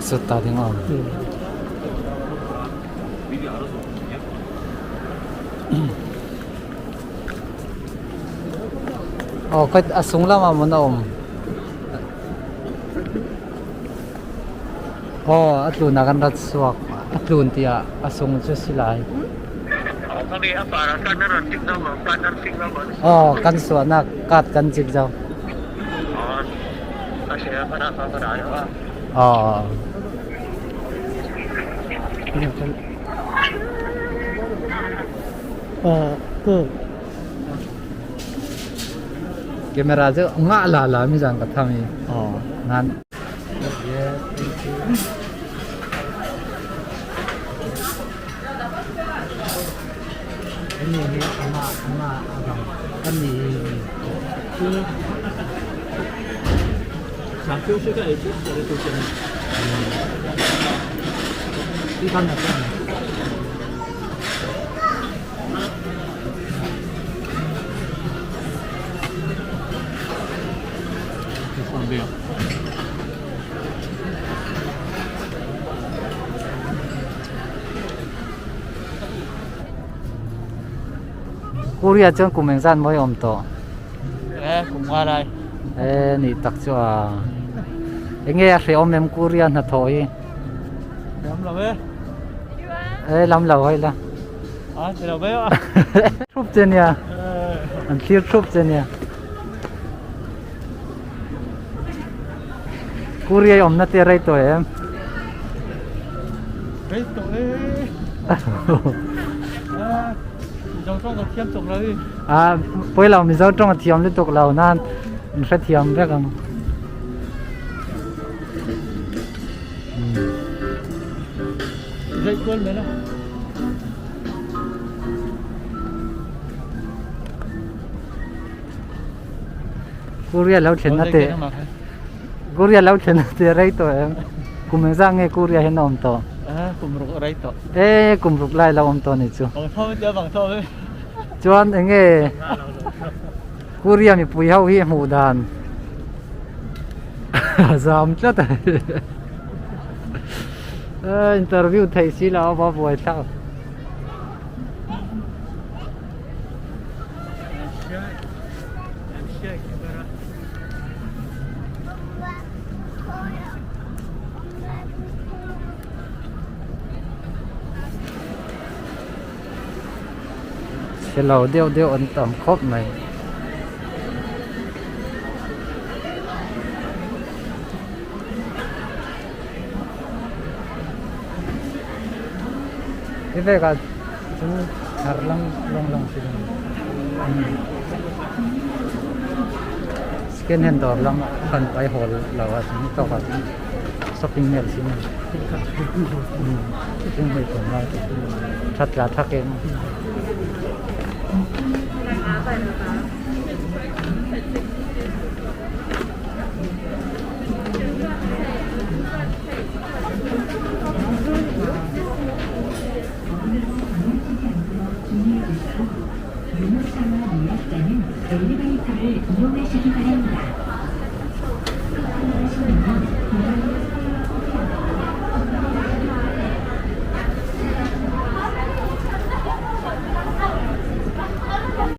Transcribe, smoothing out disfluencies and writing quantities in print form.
Sawtah ding a awm. Aw khat a sung lamah mawn a awm. Aw a tlun ah kan rat chhuak a tlun tih ah a sung chu a si lai. Aw kan suahnak card kan cik zo. Aw. Camera cu ngah la la mi zan ka tham i. Nan. Ani hi ama ama ani hi. Korea chuan kum engzat mawi a awm tawh? E kum nga lai. E nih tak chu a enge a hrehawm em Korea hnathawh hi? Lam lo e. E lam lo hei la. A ti lo mai a. Thup che nia. An thlir thup che nia. Korea i awmna te rei tawh em? Rei tawh e. Mizo tawng ka thiam tuk lo i. A pawi lo Mizo tawng a thiam lutuk lo nan in hrethiam vek ang. Rei kual mai la. Korea lo thlen na te Korea lo thlen na te rei tawh em kum engzah nge Korea hian a awm tawh kum ruk rei tawh e kum ruk lai lo awm tawh ni chu bang tho tia bang tho chuan enge Korea mipui ho hi hmuh dan zam tlat a interview theih si lo a va buai thlak. Chhe lo deuh deuh an tam khawp mai. Hi vek ah cun thar lawnglawng si ding. Second hand dawr lam kan pai hawl lo ahcun hi tawk ahcun shopping mall si ning. Cun hei tawn lai. That la thak in.